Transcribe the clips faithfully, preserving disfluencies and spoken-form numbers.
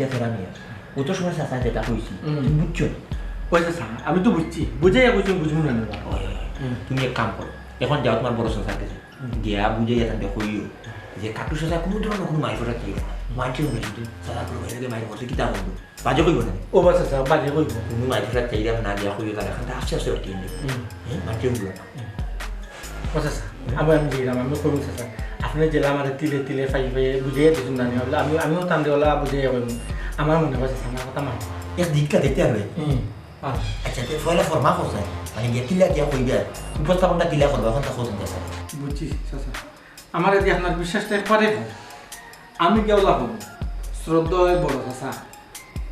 ফেরা নিয়া। অত সময় চাচা যেটা কইছি, হুম। তুমি বুঝছো? ওই চাচা, আমি তো বুঝছি, বুঝাইয়া কইছি, বুঝবো না, না। ওই, ওই, ওই। হুম। তুমি এক কাম করো, এখন যাও তোমার বড় চাচার কাছে। হুম। গিয়া বুঝাইয়া তানরে কইও যে কাটু চাচা কোনো ধরনের কোনো মাইর ফেরা চাইরা না। মাইর কেউ না, কিন্তু চাচা করে বাইরে মাইর করতে কিতা করবো? বাজে কইবো না। ও বা চাচা, বাজে কইবো। তুমি মাইর ফেরা চাইরা না, গিয়া কইও তারা এখন আস্তে আস্তে বাড়তে। হুম। হ্যাঁ, মাইর কেউ না। ও চাচা, আমি, আমি যাইরাম, আমি কইমু চাচা। আপনে যেলা আমারে তিলে তিলে ফাই ফাই বুঝাইয়া দিছইন না, আমি, আমি, আমিও তানরে ওলা বুঝাইয়া কইমু। আমার মনে হয় চাচা, আমার কথা মানে। এক দিকটা দেখতে পারবে। হুম, আচ্ছা। আচ্ছা, তে ফয়লা ফরমা কোথায়? মানে গিয়া তিলা দিয়া কইবে। উপস্থাপনটা তিলা করবে, এখন তা কোথায় চাচা? বুঝছি, চাচা। আমার এই যে আপনার বিশ্বাসটা একবারে কম। আমি গিয়া ওলা কইমু। শ্রদ্ধা হয় বড় চাচা।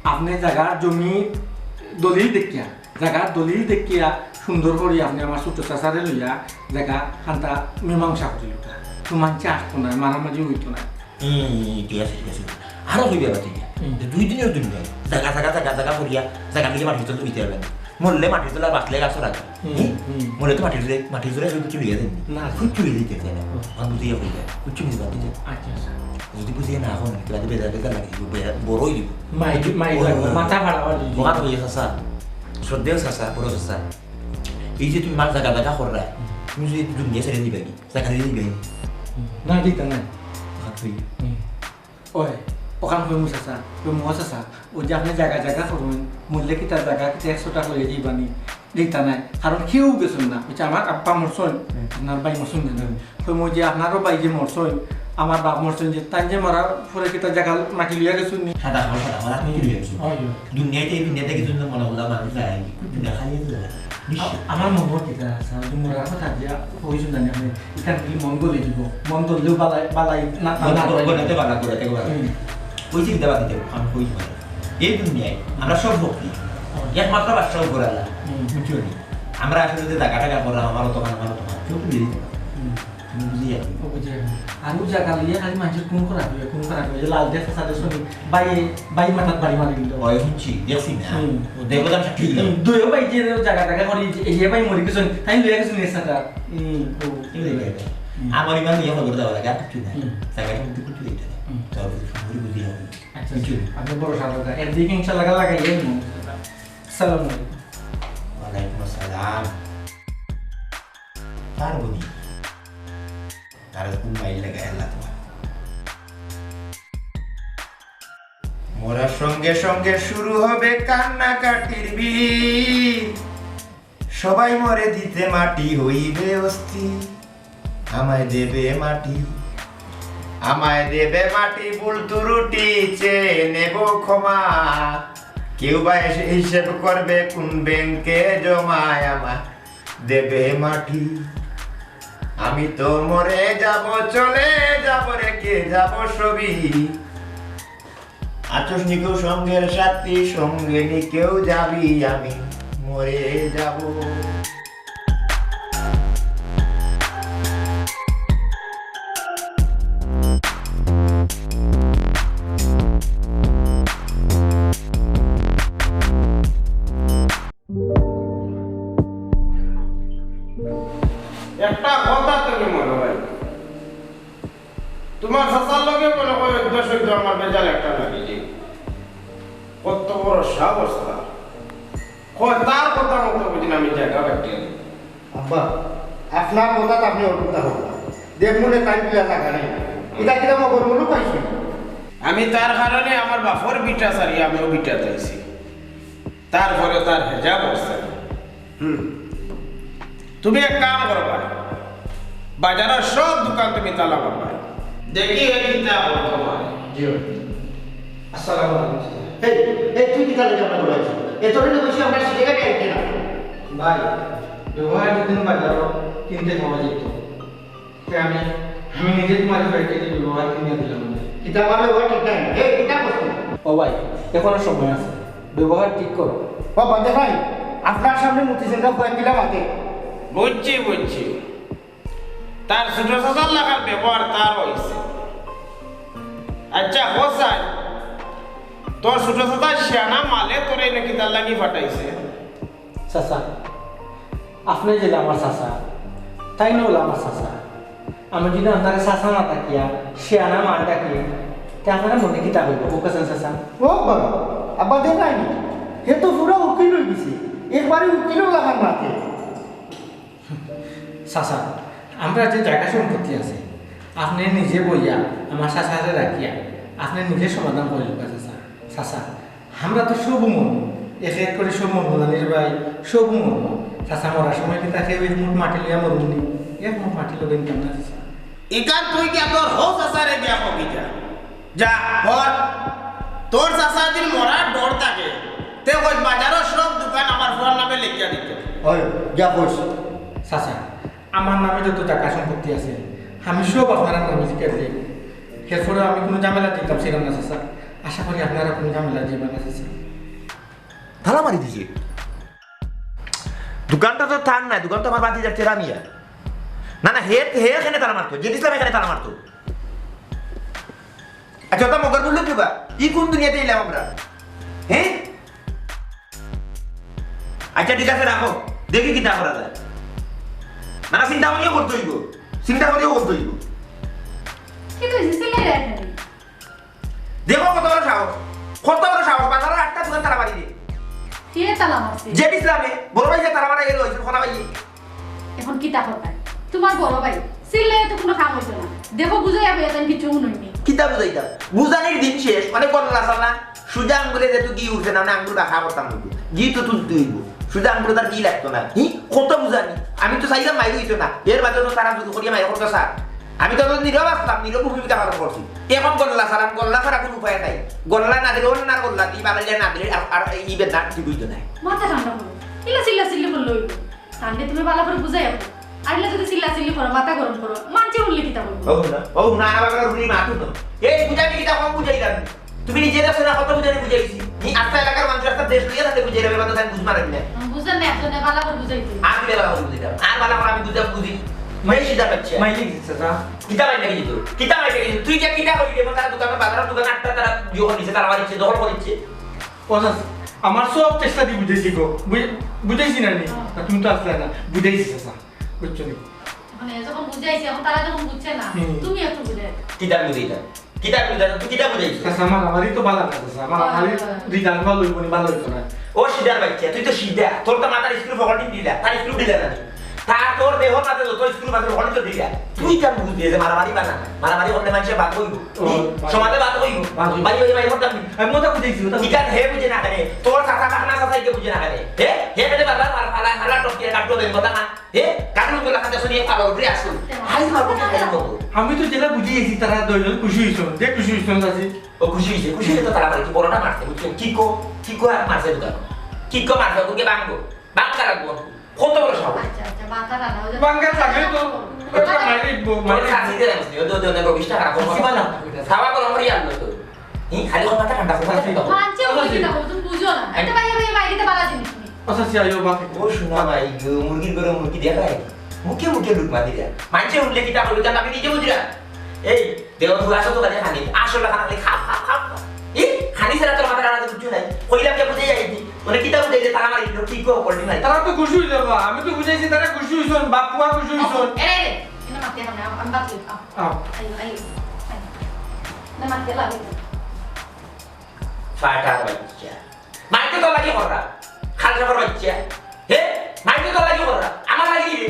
আপনে জাগার জমি দলিল দেখিয়া, জাগার দলিল দেখিয়া সুন্দর করি আপনে আমার ছোট চাচারে লইয়া জাগা খান্তা মীমাংসা করিলিতা। তো মানষে আসতো না, মারামারি হইতো না। হুম, ঠিক আছে, ঠিক আছে। আরো কইবে আবার তুই। হুম। দুই দিনের দিন নয়। জাগা, জাগা, জাগা, জাগা করিয়া, জাগা থেকে মাটির তলে দিতে হবে। মরলে মাটির তলে, বাঁচলে গাছও লাগে। হুম, হুম। হুম? হুম। মরলে তো মাটির তলে, মাটির তলে সব কিছু লইয়া দেন। না। কিচ্ছু লইয়া দিতে হবে না। হুম। আমি বুঝিয়া কইবে। কিচ্ছু বুঝবা দিতে। আচ্ছা, আচ্ছা। যদি বুঝিয়ে না এখন, তাহলে বেজার বেজার লাগে, বে-, বড়ই দিব। মাই, মাই বড় লাগবে, বড়। মাথা ফাড়া ফাড়ি দিব। বোকা তো হয়ে চাচা। শ্রদ্ধেয় চাচা, বড় চাচা। এই যে তুমি মার জাগা জাগা কররা, তুমি যদি দুনিয়া ছেড়ে দিবে কি? জাগা দিয়ে দিবে কি? না, দিতা নাই। ওখান থেকে। হুম। ওই, ওখান কইমু চাচা, কইমু, "ও চাচা, ওই যে আপনে জাগা জাগা করইন, মরলে কিতা জাগা কিতা একশো টাকা লইয়া যাইবানি?" দিতা নাই, কারণ কেউ গেছইন না। ওই যে আমার আব্বা মরছইন, হুম। আপনার ভাই মরছইন না। হুম। কইমু যে আপনারও ভাই যে মরছইন, আমার বাপ মরছইন, যে তাইন যে মরার পরে কিতা জাগা মাটি লইয়া গেছইন নি? সাদা খাও, সাদা খাও, আপনি কি লইয়া গেছইন? ওই, ওই। দুনিয়াতে, এই দুনিয়াতে কিছু মনে করলাম আমি যাই, দেখা নিয়ে তো যাবে। আ-, আমার মনে হয় কিতা আছে, আমি মরার কথা দিয়া কইছইন জানি আপনে, ইখান কি মন গলে দিব, মন গললেও বালাই, বালাই না, না, মন না, গলে না। বালা করে, করে। হুম। ওই যে কিতা বাদ দিতে, আমি কই দিব। এই দুনিয়ায় আমরা সব ভক্তি, হুম। একমাত্র বাদশাহ উপর আল্লাহ, হুম। বুঝছো নি? আমরা আসলে যে জাগা টাগা করলাম, আমারও তখন, আমারও তখন, কেউ তো দিয়ে দিতে পারে। হুম। আমি বুঝি আর কি। ও বুঝি আর কি। আর ও জাগা লইয়া খালি মানুষের খুন করা হইবে, খুন করা হইবে। যে লাল দেশ আছে, শুনি, ভাই, ভাই মাথাত বাড়ি মারি দিল। ওই শুনছি, দেখছি না। হুম। ও দেখো তো আমি সাক্ষী দিলাম। হুম, দুইও ভাই যে জাগা টাগা করি, এই যে ভাই মরি গেছইন, তাই লইয়া গেছইন এর সাথে। হুম, ও। এই লইয়া গেছে। হুম। আমার ইমান ইয়ে খবর দেওয়া লাগে, আর কিচ্ছু নাই। হুম। জায়গাটা কিন্তু কিচ্ছু দিতে না। হুম। তবে সুন্দর বুঝি হবে। আচ্ছা, বুঝছো? আপনি বড় সাদা। একদিকে ইনশাআল্লাহ লাগাই, এই মন। আসসালামু আলাইকুম। ওয়ালাইকুম আসসালাম। তার বলি। তার কোন মাইল লাগে আল্লাহ তোমার। মরার সঙ্গে সঙ্গে শুরু হবে কান্নাকাটির ভিড়। সবাই মরে দিতে মাটি হইবে অস্থির। আমায় দেবে মাটি, আমায় দেবে মাটি, ভুল ত্রুটি চেয়ে নেব ক্ষমা। কেউ বা এসে হিসেব করবে কোন ব্যাংকে জমায়, আমায় দেবে মাটি। আমি তো মরে যাব, চলে যাব, রেখে যাব সবই। আছস নি কেউ সঙ্গের সাথী, সঙ্গে নি কেউ যাবি, আমি মরে যাব। একটা কথা তুমি মনে হয়, তোমার চাচার লগে মনে হয় অভ্যাস হইতো আমার বেজাল একটা লাগে যে কত বড় সাহস তার। কয় তার কথা মতো বুঝি না আমি জায়গা বাটিয়ে দিই। আব্বা, আপনার কথা তো আপনি অটুট থাকো। দেখ মনে তাই বিয়া জায়গা নেই। এটা কিনা মগর মনে পাইছি। আমি তার কারণে আমার বাপর বিটা সারি আমিও বিটা চাইছি। তারপরে তার হেজাব অবস্থা। হুম। তুমি এক কাম করো ভাই, বাজারের সব দোকান তুমি তালা মারবায়। দেখি এই কিতা বলতো ভাই। জি ভাই। আসসালামু আলাইকুম। এই, এই তুই কিতা লাগে আমরা বলছি? এত রে বলছি আমরা শিখে গেছি কিনা? ভাই, ব্যবহার যদি বাজারও কিনতে পাওয়া যেত, তে আমি, আমি নিজে তোমার ব্যাগকে যে ব্যবহার কিনে দিলাম। কিতা আমার ব্যবহার ঠিক নাই। এই, কিতা করছিস? ও ভাই, এখনো সময় আছে, ব্যবহার ঠিক করো। ও বাদে ভাই, আপনার সামনে মুতি সেটা কয়েক কিলা মাতে। বুঝছি, বুঝছি। তার ছোট চাচার লাখার ব্যবহার তার হইছে। আচ্ছা, হোসাইন, তোর ছোট চাচা শিয়ানা মালে তোরে নাকি তার লাগি ফাটাইছে? চাচা, আপনি যেলা আমার চাচা, তাইন অলা আমার চাচা। আমি যদি আপনারে চাচা না ডাকিয়া, শিয়ানা মা ডাকি, তে আপনারা মনে কিতা কইবা, কউক্কা চাইন চাচা? ও বাবা, আব্বা দেখরায়নি, হে তো পুরা উকিল অইগেছে, একবারে উকিলর লাখান মাতে। চাচা, আমরার যে জাগা সম্পত্তি আছে, আপনে নিজে বইয়া আমার চাচারে রাখিয়া আপনে নিজে সমাধান করিলিবা চাচা। চাচা, আমরা তো সবু মরমু, এক এক করি সব মরমু, জানির ভাই, সবু মরমু। চাচা, মরার সময় কিতা কেউ এক মুঠ মাটি লইয়া মরমু নি? এক মুঠ মাটি লইয়া নিতাম না চাচা। ইখান তুই গিয়া তোর হউ চাচারে গিয়া কবি যা। যা, বল। তোর চাচা যদি মরার ডর থাকে, তে কইস বাজারর সব দোকান আমার ফুয়ার নামে লেখিয়া দিতো। অয়, গিয়া কইস। চাচা, আমার নামে যত জাগা সম্পত্তি আছে, আমি সব আপনারার নামে লিখিয়া দিমু। এরপরে আমি কুনু ঝামেলাত যাইতাম চাইরাম না চাচা। আশা করি আপনারা কুনু ঝামেলাত যাইবা না চাচা। তালা মারি দিছে। দোকানটা তো তার নায়, দোকান তো আমার ভাতিজার, তেরা মিয়ার। না, না, হে, হে কেনে তালা মারতো, জেড ইসলামে কেনে তালা মারতো। আচ্ছা, ওটা মগর বললো কি বা? ই কুন দুনিয়াত আইলাম আমরা? হে? আচ্ছা, ঠিক আছে, রাখো, দেখি কিতা করা যায়। না, না, চিন্তা করিও করতে অইবো, চিন্তা করিও করতে অইবো। কিতা অইছে? চিল্লাইরা কেনে? দেখো কত বড় সাহস, কত বড় সাহস, বাজারর আটটা দোকান তালা মারি দে। কে তালা মারছে? জেড ইসলামে, বড় ভাই যে তালা মারা গেল, অইছে খোলা ভাই। এখন কিতা করতায়? তুমার বড় ভাই, চিল্লাইয়া তো কুনু কাম অইতো না। দেখো, বুঝাইয়া কইয়া তাইন কিচ্ছু হুনইন নি। কিতা বুঝাইতাম? বুঝানির দিন শেষ, মানে গল্লা ছাড়া। সুজা আঙ্গুলে যেহেতু ঘি উঠছে না, মানে আঙ্গুল বাঁকা করতাম অইবো। ঘি তো তুলতে অইবো। সুজা আঙ্গুলে তার ঘি লাগতো না। হি? কত বুঝানি? আমি তো চাইলাম মাইর অইতো না। এর বাদে তো তারা জোর করিয়া মাইর করতো স্যার। আমি তো নীরব আছলাম, নীরব ভূমিকা পালন করছি। এখন গল্লা ছাড়া, গল্লা ছাড়া কুনু উপায় নাই। গল্লা না দিলে অন্যার গল্লা দি, বাগাইলে না দিলে আর, আর ই বেদনা ঠিক অইতো নায়। মাথা ঠান্ডা করো। ইলা চিল্লা চিল্লি করলে অইবো? তাইলে তুমি ভালা করি বুঝাইয়া কও। আর ইলা যদি চিল্লা চিল্লি করো, মাথা গরম করো, মানষে হুনলে কিতা কইবো? ও না, ও না, না, বাবা, হুনি মাতুন না। এই বুঝানি কিতা কম বুঝাইলাম? তুমি নিজে দেখছো না, কত বুঝানি বুঝাইছি। নি আস্তা এলাকার মানুষ, আস্তা দেশ লইয়া তাতে বুঝাইলাম, এবার তো তাই বুঝ মারে না। হুম, বুঝেন না, একজনে ভালা করি বুঝাইতে। আর দিলে ভালা করি বুঝাইতাম। আর ভালা করি আমি বুঝাম, বুঝি। মাই সিধা পাচ্ছে। মাই লিখছে, চাচা। কিতা মাই লিখে দিত? কিতা মাই লিখে দিত? তুই যে কিতা করি, যেমন তারা দোকানে, বাজারর দোকানে আটটা তারা ইয়ে করে দিছে, তারা মারিচ্ছে, দখল করে দিচ্ছে। ও চাচা, আমার সব চেষ্টা দি বুঝাইছি গো। বুঝ-, বুঝাইছি না নি? না, তুমি তো আছলায় না। বুঝাইছি, চাচা। বুঝছো নি? মানে, যখন বুঝাইছি, এখন তারা যখন বুঝছে না, হুম। তুমি একটু বুঝাই দাও। কিতা বুঝাইতাম? কিতা বুঝাইতাম? তুই কিতা বুঝাইছিস? চাচা, মারামারি তো ভালা না, চাচা। মারামারি হয়, হয়। রিজাল্ট ভালা অইবো নি, ভালা অইতো না। ও সিধার বাচ্চা, তুই তো সিধা। তোর তো মাথার স্ক্রু পকেটে ঢিলা, তার স্ক্রু ঢিলা না। তা তোর দেহর মাঝে যত স্ক্রু মাঝে পকেটে তো ঢিলা। তুই কেন বুঝলি যে মারামারি বালা না? মারামারি করলে মানষে বাদ অইবো। ও, হুম? বাদ। সমাজে বাদ অইবো। বাদ অইবো। ভাই, ভাই, ভাই, করতাম নি? আমি মজা বুঝাইছি, ওটা কি কারণ হে বুঝে না কেনে? তোর চাচা পাকনা চাচাইকে বুঝে না কেনে? হে? হে কেনে বারবার মার ফালা, ফালা টপকিয়ে কাটলো দেন, কথা না? এ, কারণ গুলা খাতে শুনিয়ে পাগল ঘুরে আসুন। হাই মারবো কি খাই মারবো? আমি তো যেটা বুঝি গেছি, তারা দুইজন খুশি হইছইন, যে খুশি হইছইন আছে। ও খুশি হইছে, খুশি হইছে তো তারা বলে কি বড়টা মারছে, বুঝছেন? কি কো, কি কো আর মারছে দোকান? কি কো মারছে, ওকে ভাঙবো, ভাঙা লাগবো। কত বড় সাহস? আচ্ছা, আচ্ছা, মাথা ঠান্ডা হয়ে যাবে। ভাঙা থাকলে তো, ওটা মারি দিব, তোর মারি দিব। শাস্তি দিয়ে রাখছি, ওই তো, ওই তো, ওই তো, বিশ টাকা রাখো। খাওয়া গরম করে আনলো তো। এই খালি কথা ঠান্ডা করে রাখতে হবে। মানষে বুঝে না, তুমি বুঝো না। একটা ভাইয়া ভাইয়া বাইরে তো বালা জিনিস নেই। আচ্ছা, আচ্ছা, আইও, বাকি। ও শোনা ভাই, গো, মুরগির ঘরে মুরগি দেখা যায়। মুখে মুখে লুক মারি দেয়। মানষে উঠলে কিতা করবে, জানো, আমি নিজে বুঝি না। এই, দেওয়া ফুল আসো তো খালি খানি। আসলে খালি খাপ, খাপ, খাপ। এই, খানি ছাড়া তোর মাথার আড়াতে কিচ্ছু নাই। কইলাম যে বুঝে যাই কি? মানে কিতা বুঝে যে তারা আমার ইন্দ্র কি কো করলি নাই? তারা তো খুশি হইল বা। আমি তো বুঝাইছি তারা খুশি হইছইন, বাপুয়া খুশি হইছইন। এ, এ, এ, এ, মাতে হবে না, আমি বাদ দিই। আও। আও। আইও, আইও, আইও। না, মাতে লাগে। ফাটার বাচ্চা। মাইকে তো লাগি কররা। খালসাফার বাচ্চা। হে? মাইকে তো লাগি কররা। আমার লাগি রে।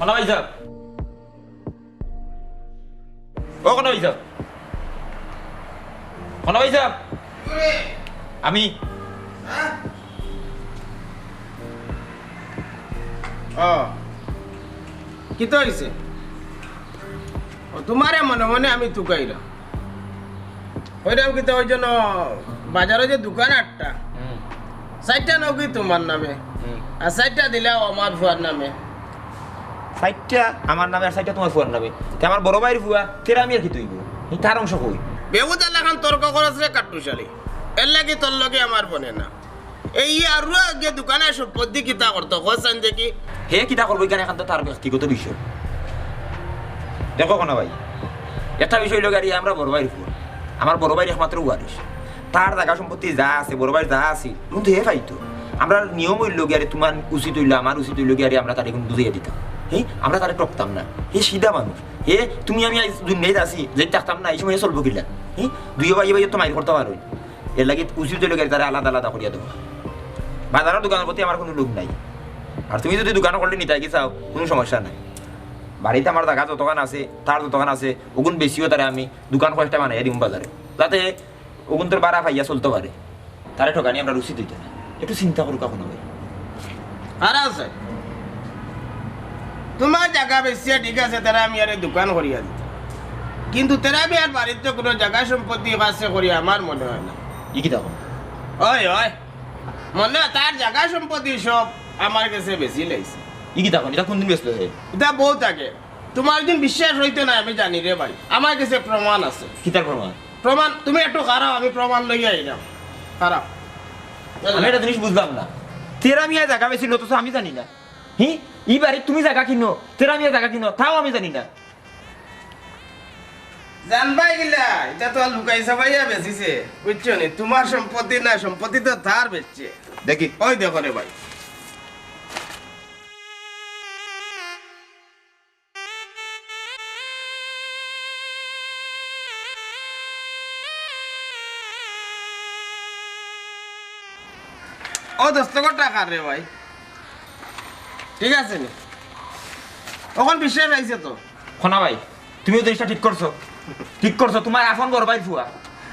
মালা ভাই সাহেব। ও, কোন ভাই সাহেব? কোন ভাই সাহেব? আমি। ও, কিতা হইছে? ও, তোমারে মনে মনে আমি তুকাইলাম। কইরাম কিতা, ওই জন্য বাজারো যে দোকান আটটা, হুম। চাইরটা নগি তোমার নামে, হুম। আর চাইরটা দিলাও আমার ফুয়ার নামে। চাইরটা আমার নামে আর চাইরটা তোমার ফুয়ার নামে। তে আমার বড় ভাইর ফুয়া, তেরা মিয়ার কিতা অইবো? ই তার অংশ কই? বেহুদা লাখান তর্ক করস রে কাট্টুশালী। এর লাগি তোর লগে আমার বনে না। এই আরু আগে দোকানে সম্পত্তি কিতা করতো, কইছাইন দেখি? হে কিতা করবো, ইখান একান্ত তার ব্যক্তিগত বিষয়। দেখো খনা ভাই, একটা বিষয় অইলো গিয়া, আরে আমরা বড় ভাইর পুয়া, আমার বড় ভাইর একমাত্র ওয়ারিশ, তার জাগা সম্পত্তি যা আছে, বড় ভাইর যা আছে, কিন্তু হে পাইতো। আমরার নিয়ম অইলো গিয়া, আরে তুমার উচিত অইলো, আমার উচিত অইলো গিয়া, আরে আমরা তারে কিন্তু বুঝাইয়া দিতাম। হে, আমরা তারে টকতাম না। হে সিধা মানুষ। হে, তুমি আমি আইজ দুনিয়াত আছি, যদি থাকতাম না, ই সময় চলবো কিলা? হে, দুইও ভাইয়ে ভাইয়ে তো মাইর করতা পারইন। এরলাগি উচিত অইলো গিয়া তারে আলাদা আলাদা করিয়া দেওয়া। বাজারর দোকানর প্রতি আমার কুনু লোভ নাই। আর তুমি যদি দোকান করলে নিতায় গি চাও, কুনু সমস্যা নাই। বাড়িত আমার জাগা যতখান আছে, তার যতখান আছে, অগুন বেচিও তারে আমি দোকান কয়েকটা বানাইয়া দিমু বাজারে, যাতে অগুনতর ভাড়া পাইয়া চলতো পারে। তারে ঠকানি আমরার উচিত অইতো না। একটু চিন্তা করুক্কা খনা ভাই। আর আছে, তুমার জাগা বেচিয়া ঠিক আছে, তেরা মিয়ারে দোকান করিয়া দিতা, কিন্তু তেরা মিয়ার বাড়িত তো কুনু জাগা সম্পত্তি আছে করি আমার মনে অয় না। ই কিতা কও? অয়, অয়, মনে অয় তার জাগা সম্পত্তি সব আমার গেছে বেচিলাইছে। ই কিতা কও? ইটা কুনদিন বেচলো হে? ইটা বউত আগে। তুমার যদি বিশ্বাস অইতো নায়, আমি জানি রে ভাই, আমার গেছে প্রমাণ আছে। কিতার প্রমাণ? প্রমাণ, তুমি একটু খাড়াও, আমি প্রমাণ লইয়া আইরাম। খাড়াও। আমি একটা জিনিস বুঝলাম না, তেরা মিয়ায় জাগা বেচিলো, অথচ আমি জানি না। হি, ই বাড়িত তুমি জাগা কিনো, তেরা মিয়ায় জাগা কিনো, তাও আমি জানি না। জানবায় কিলা, ইটা তো আর লুকাই ছাপাইয়া বেচিছে, বুঝছো নি? তুমার সম্পত্তি না, সম্পত্তি তো তার বেচছে। দেখি। অউ দেখো রে ভাই। অউ দস্তখতটা কার রে ভাই? ঠিক আছে নি? অখন বিশ্বাস আইছে তো? খনা ভাই, তুমিও জিনিসটা ঠিক করছো, ঠিক করছো। তুমার আপন বড় ভাইর পুয়া,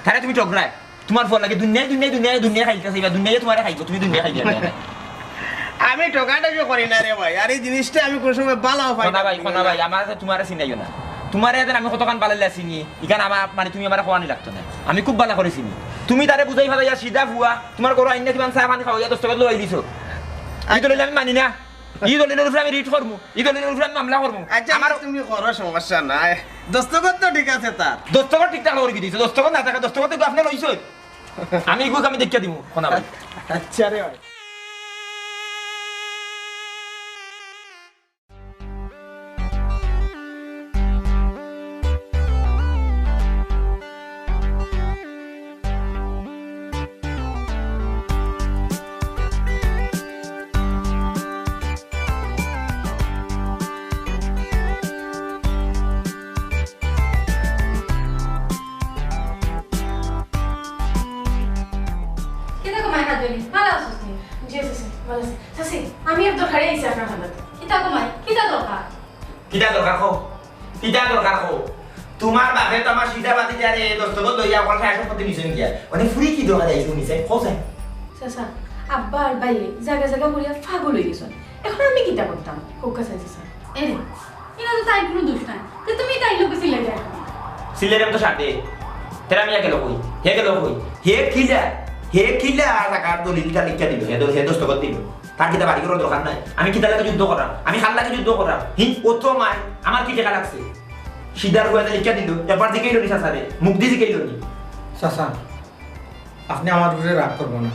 তারে তুমি ঠকরায়। তুমার পুয়ার লাগি দুনিয়ায়, দুনিয়ায়, দুনিয়ায়, দুনিয়ায় খাইতা চাইবা, দুনিয়ায় তুমারে খাইবো, তুমি দুনিয়ায় খাইবা না। আমি ঠকাঠকি করি না রে ভাই, আর ই জিনিসটা আমি কুনু সময় ভালাও পাই না। খনা ভাই, খনা ভাই, আমার কাছে তুমারে চিনাইও না। তুমারে এদিন আমি কতখান ভালা চিনি, ইখান আমার, মানে, তুমি আমারে কওয়ানি লাগতো না। আমি খুব ভালা করি চিনি। তুমি তারে বুঝাই ফালাইয়া সিধা পুয়া, তুমার ঘরো আইন্না কিমান চা পানি খাওয়াইয়া দস্তখত লওয়াই দিছো। ই দলিল আমি মানি না। ই দলিলর উপরে আমি রিট করমু, ই দলিলর উপরে আমি মামলা করমু। আচ্ছা, আমার তুমি করো, সমস্যা নাই। দস্তখত তো ঠিক আছে তার। দস্তখত ঠিকঠাক করি দিছে, দস্তখত না থাকে, দস্তখত তো আপনে লইছইন। আমি ইগুক আমি দেখিয়া দিমু, খনা ভাই। আচ্ছা রে ভাই। কিতা গো মাই হাজলি, ভালা আছস নি? জি চাচি, ভালা আছি। চাচি, আমি এক দরকারে আইছি আপনার খান্দাত। কিতা গো মাই, কিতা দরকার? কিতা দরকার কও? কিতা দরকার কও? তুমার বাপে তো আমার সিধা ভাতিজারে দস্তখত লইয়া অকল সারা সম্পত্তি নিছইন গিয়া। অনে ফুরি কি দরকার আইছে নিছে? কও চাই। চাচা, আব্বা আর ভাইয়ে জাগা জাগা করিয়া পাগল অই গেছইন। অখন আমি কিতা করতাম? কউক্কা চাই চাচা। এরে, ইনো তো তাইর কুনু দোষ নাই। তে তুমি তাইর লগে চিল্লাইরায় কেনে? চিল্লাইরাম তো সাথে। তেরা মিয়া গেল কই? হে গেল কই? হে কিলা? হে কিলা জাগার দলিলটা লিখিয়া দিল? হে দ-, হে দস্তখত দিল। তার কিতা বাড়ি ঘরর দরকার নাই? আমি কিতার লাগি যুদ্ধ করাম? আমি কার লাগি যুদ্ধ করাম? হি, অত মাই, আমার কি টেকা লাগছে? সিধার পুয়ায় লিখিয়া দিল, একবার জিকাইলো নি চাচারে, মুখদি জিকাইলো নি? চাচা, আপনে আমার উপরে রাগ করবা না।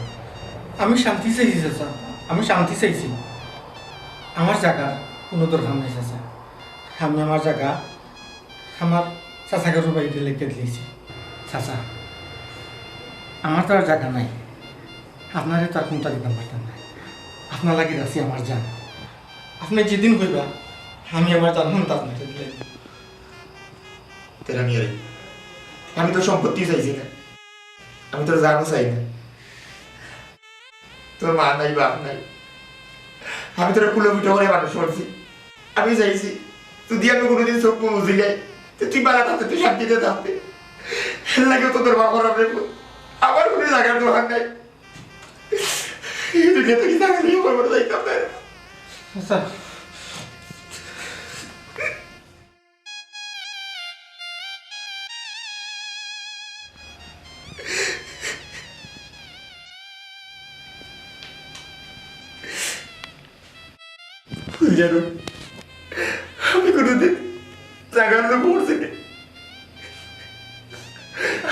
আমি শান্তি চাইছি চাচা, আমি শান্তি চাইছি। আমার জাগার কুনু দরকার নাই চাচা। আমি আমার জাগা আমার চাচাগরর বাড়িত লিখিয়া দিলাইছি। চাচা, আমার তো আর জাগা নাই, আপনারে তো আর কুনটা দিতাম পারতাম না। আপনার লাগি রাখছি আমার জান। আপনে যেদিন কইবা, আমি আমার জান আপনারে দিলাইমু। তেরা মিয়ারে, আমি তোর সম্পত্তি চাইছি না, আমি তোর জানও চাই না। তোর মা নাই, বাপ নাই, আমি তোরে কুলো পিঠা করি মানুষ করছি। আমি চাইছি, যদি আমি কুনুদিন চউখ মুজি যাই, তে তুই ভালা থাকতে, তুই শান্তিতে থাকতে। এর লাগিও তো তোর মা খারাপ রে। আমার কুনু জাগার দরকার নাই। এই দুনিয়া থাকি জাগা নিয়া আমার মনে যাইতাম না। আচ্ছা। জানো, আমি কুনুদিন জাগার লোভ করছি না।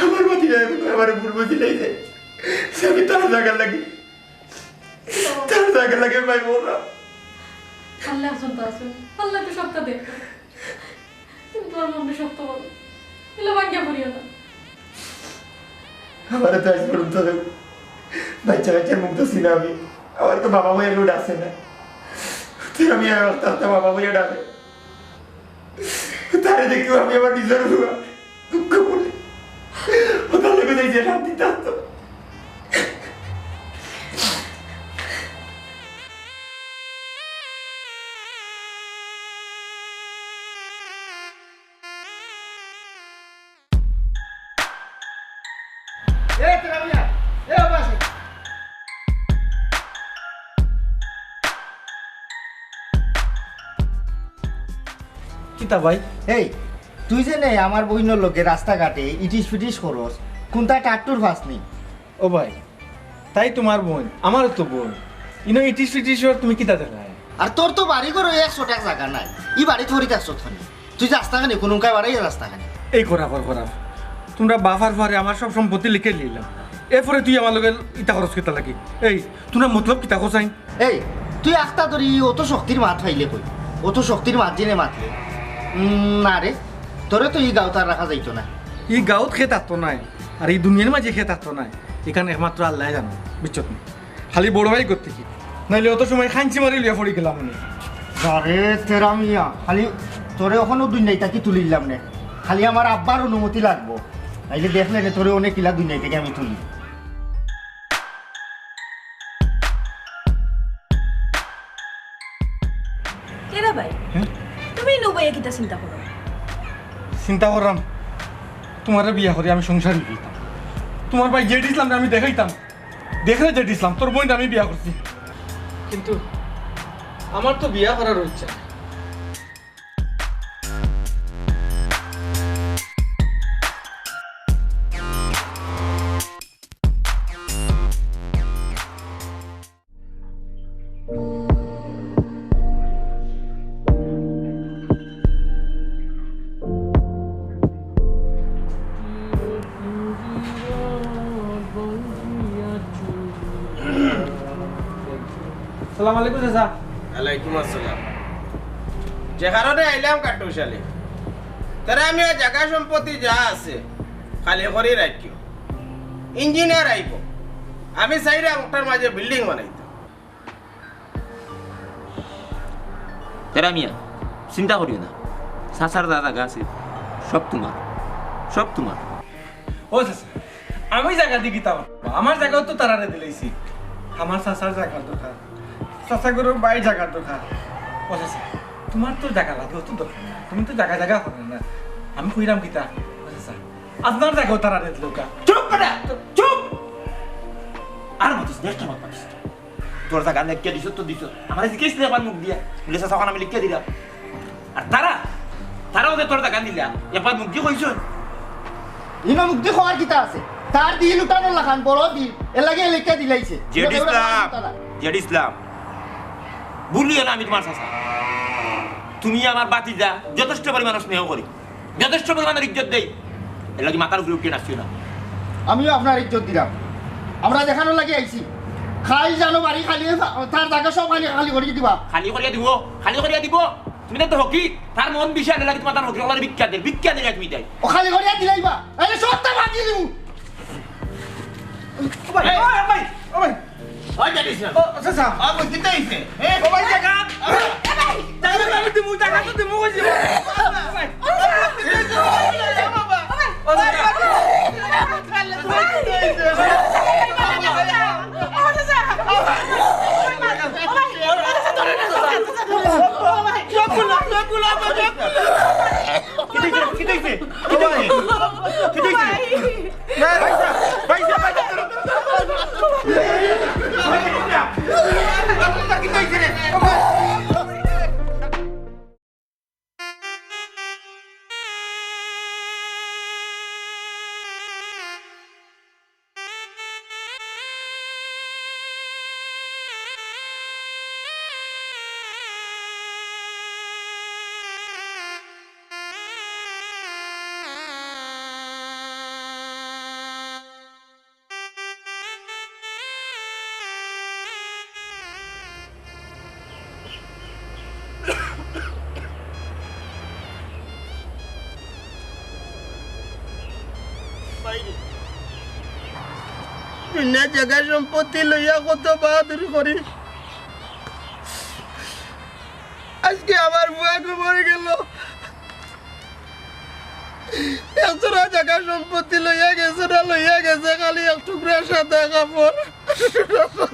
আমার ভাতিজায় আমারে ভুল বুঝিলাইছে। আমি তার জাগার লাগি, তার জাগার লাগি ভাই বললাম। আল্লাহ আছইন তো আছইন, আল্লায় তো সবটা দেখইন। তুমি তুমার মনরে শক্ত করো, ইলা ভাঙ্গিয়া পড়িও না। আমারে তো আইজ পর্যন্ত কেউ বাইচ্চা কাইচ্চার মুখ দেখছি না আমি। আমার তো বাবা ভাই কেউ ডাকছে না। তুই আমি আর আস্তে আস্তে বাবা ভাই ডাকে। তারে দেখিও আমি আমার নিজর ফুয়া। দুঃখ বলে। ও তার লগে যাই যে শান্তি থাকতো। এ, তেরা মিয়া, এ, বাবা আছে। কিতা ভাই? এই, তুই যে নে আমার বইনর লগে রাস্তাঘাটে ইটিস ফিটিস করস, কুনতা টাট্টুর ফাঁস নি? ও ভাই, তাই তুমার বইন, আমারও তো বইন। ইনো ইটিস ফিটিস অর তুমি কিতা দেখায়? আর তোর তো বাড়ি ঘর একশো টাকা জাগা নাই, ই বাড়ি থরি থাকছ থনি। তুই যাস না কেনে? কুনুকায় বাড়াইয়া যাস না কেনে? এই করা কর করা। তুমরা বাফ আর ফুয়ারে আমার সব সম্পত্তি লিখে লইলাম, এরপরে তুই আমার লগে ইতা খরচ কিতা লাগি? এই, তুমরা মতলব কিতা খোঁজাইন? এই, তুই আখতা ধরি অত শক্তির মাত পাইলে কই? অত শক্তির মাত জিনে মাতলে? উম, না রে, তোরে তো ই গাঁওত আর রাখা যাইতো না। ই গাঁওত খেত আতো নাই, আর ই দুনিয়ার মাঝে খেত আতো নাই, ইখান একমাত্র আল্লায় জানো, বুঝছত নি? খালি বড় ভাই করতে কি, নাইলে অত সময় খাঞ্চি মারি লইয়া পড়ি গেলাম নে। আরে তেরা মিয়া, খালি তোরে অখনো দুনিয়া থাকি তুলিলাম নে, খালি আমার আব্বার অনুমতি লাগবো, নাইলে দেখলে নে তোরে অনেক কিলা দুনিয়া থাকি আমি তুলি। কেরা ভাই? হুম? তুমি ইনো বইয়া কিতা চিন্তা করো? চিন্তা কররাম, তুমারে বিয়া করি আমি সংসারী অইতাম। তুমার ভাই জেড ইসলামরে আমি দেখাইতাম। দেখ রে জেড ইসলাম, তোর বইনরে আমি বিয়া করছি। কিন্তু আমার তো বিয়া করার ইচ্ছা নাই। সালাম আলাইকুম চাচা। ওয়ালাইকুম আসসালাম। যে কারণে আইলাম কাট্টুশ আলী, তারা আমি আর জাগা সম্পত্তি যা আছে খালি করি রাখিও। ইঞ্জিনিয়ার আইবো, আমি চাইরাম ওটার মাঝে বিল্ডিং বানাইতাম। তেরা মিয়া, চিন্তা করিও না, চাচার যা জাগা আছে সব তুমার, সব তুমার। ও চাচা, আমি জাগা দি কিতা করতাম? আমার জাগাও তো তারারে দিলাইছি। আমার চাচার জাগার দরকার, চাচা গরুর বাইর জাগার দরকার। ও চাচা, তুমার তো জাগা লাগে, অত দরকার না, তুমি তো জাগা জাগা করো না। আমি কইরাম কিতা? ও চাচা, আপনার জাগাও তারারে দিলাউক্কা। চুপ বেটা, চুপ। আর মাতিস না, একটা মাত মাতিস না। তোর জাগা লেখিয়া দিছত তো দিছত। আমারে জিকাইছলে একবার মুখ দিয়া। বলে, "চাচা, অখন আমি লেখিয়া দিরাম।" আর তারা, তারাও যে তোর জাগা নিলা, একবার মুখ দি কইছইন? ইনো মুখ দি কওয়ার কিতা আছে? তার দিল উঠানোর লাখান বড় দিল, এর লাগি লেখিয়া দিলাইছে। জেড ইসলাম, জেড ইসলাম, ভুল অইও না আমি তুমার চাচা। তুমি আমার ভাতিজা, যথেষ্ট পরিমাণ স্নেহ করি। যথেষ্ট পরিমাণের ইজ্জত দেই, এর লাগি মাথার উপরে উঠিয়া নাচিও না। আমিও আপনার ইজ্জত দিলাম, আমরা দেখানোর লাগি আইছি। খাইল জানো বাড়ি খালি, তার জাগা সব খালি, খালি করিয়া দিবা। খালি করিয়া দিব, খালি করিয়া দিব। তুমি তো হকি, তার মন বিশাল, এর লাগি তুমার তার হকি, আমার ভিক্ষা দে, ভিক্ষা দে তুমি তাই। ও খালি করিয়া দিলাইবা, আরে সবটা ভাগি দিমু। ও ভাই, ও ভাই, ও ভাই। ওই জানিস না। ও, আচ্ছা, আচ্ছা। আ, বুঝতে চাইছে। এ? ও ভাই, জাগা। আ, জাগা তো আমি দিমু, জাগা তো দিমু, কইছি। ও ভাই। ও ভাই। ও ভাই। চোখ খুলো, চোখ খুলো, চোখ খুলো। কি দেখছে? কি দেখছে? কি দেখছে? কি দেখছে? দুনিয়ার জাগা সম্পত্তি লইয়া কত বাহাদুরি করি, আজকে আমার ফুয়া কবর গেল। এতটা জাগা সম্পত্তি লইয়া গেছে না, লইয়া গেছে খালি এক টুকরা সাদা কাপড়। আব্বা।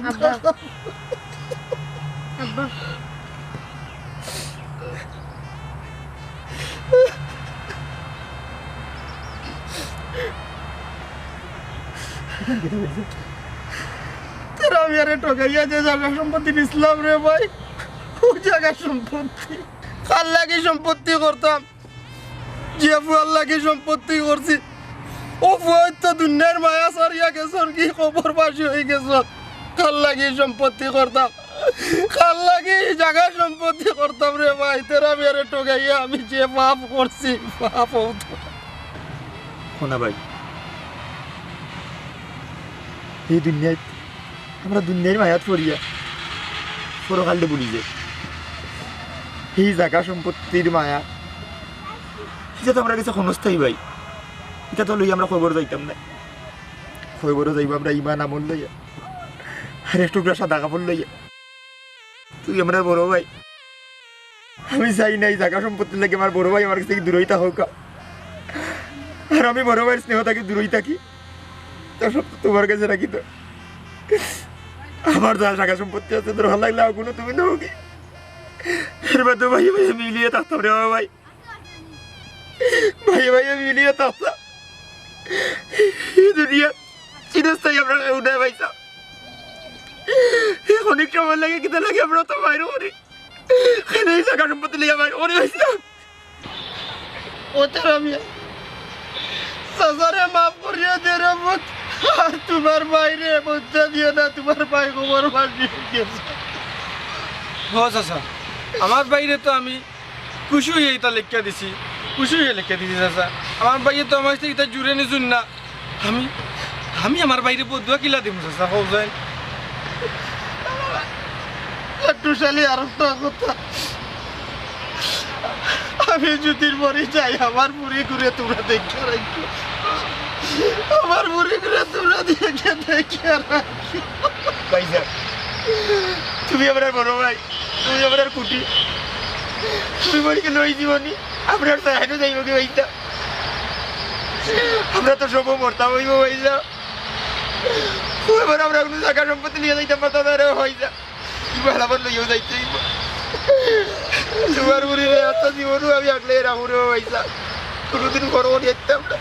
আব্বা। তারা আমি আরে ঠকাইয়া যে জাগা সম্পত্তি নিছিলাম রে ভাই, ও জাগা সম্পত্তি কার লাগি সম্পত্তি করতাম? যে ফুয়ার লাগি সম্পত্তি করছি, ও ফুয়া তো দুনিয়ার মায়া ছাড়িয়া গেছইন, কি কবরবাসী অই গেছইন। কার লাগি সম্পত্তি করতাম, কার লাগি জাগা সম্পত্তি করতাম রে ভাই? তারা আমি আরে ঠকাইয়া আমি যে পাপ করছি, পাপ অতো। শোনা ভাই, এই দুনিয়াত আমরা দুনিয়ার মায়াত পড়িয়া পরকালরে ভুলি যাই। এই জাগা সম্পত্তির মায়া, ইটা তো আমরার গেছে ক্ষণস্থায়ী ভাই। ইটা তো লইয়া আমরা কবর যাইতাম না। কবরও যাইবো আমরা ইমান আমল লইয়া, আর এক টুকরা সাদা কাপড় লইয়া। তুই আমরার বড় ভাই, আমি চাই না এই জাগা সম্পত্তির লাগি আমার বড় ভাই আমার গেছে দূরই থাকউক্কা। আর আমি বড় ভাইর স্নেহ থাকি দূরই থাকি, তা সব তো তুমার গেছে রাখি তো। আমার যা জাগা সম্পত্তি আছে, দরকার লাগলে অগুনও তুমি নেওগি। এর বাদে ভাইয়ে ভাইয়ে মিলিয়া থাকতাম রে বাবা ভাই, ভাইয়ে ভাইয়ে মিলিয়া থাকতাম। এই দুনিয়াত চিরস্থায়ী আমরা কেউ নাই ভাইসাব। এই ক্ষণিক সময় লাগে, কিতা লাগে আমরা তো বাইরে করি। কেনে এই জাগা সম্পত্তি লইয়া বাইরে করি ভাইসাব। ও তারা মিয়া, চাচারে মাফ করিয়া দে রে পুত। আর তুমার ভাইরে বাদ দিও না, তুমার ভাই কবরবাসী অই গেছে। হ চাচা, আমার ভাইরে তো আমি খুশি অইয়া ইতা লেখিয়া দিছি, খুশি অইয়া লেখিয়া দিছি চাচা। আমার ভাইয়ে তো আমার ইতা জুরে নিছইন না। আমি, আমি আমার ভাইরে বদদোয়া কিলা দিমু চাচা, কও চাইন। লাট্টু শালি, আর একটা কথা, আমি যদি মরি যাই, আমার ফুড়িগুরে তুমরা দেখিয়া রাখিও, আমার ফুড়িগুরে তুমরা দেখিয়া, দেখিয়া রাখিও। ভাইসাব, তুমি আমরার বড় ভাই, তুমি আমরার খুঁটি, তুমি মরি গেলে অই জীবনই আমরার চাইন যাইবোগি ভাইসাব। আমরা তো সব মরতাম অইবো ভাইসাব। ও এবার আমরা কুনু জাগা সম্পত্তি লইয়া যাইতাম পারতাম না রে ভাইসাব। ইবার আবার লইয়াও যাইতে অইবো। তুমার ফুড়িরে এত জীবনও আমি আগলে রাখমু রে ভাইসাব। কুনুদিন বড় করি আইতাম না।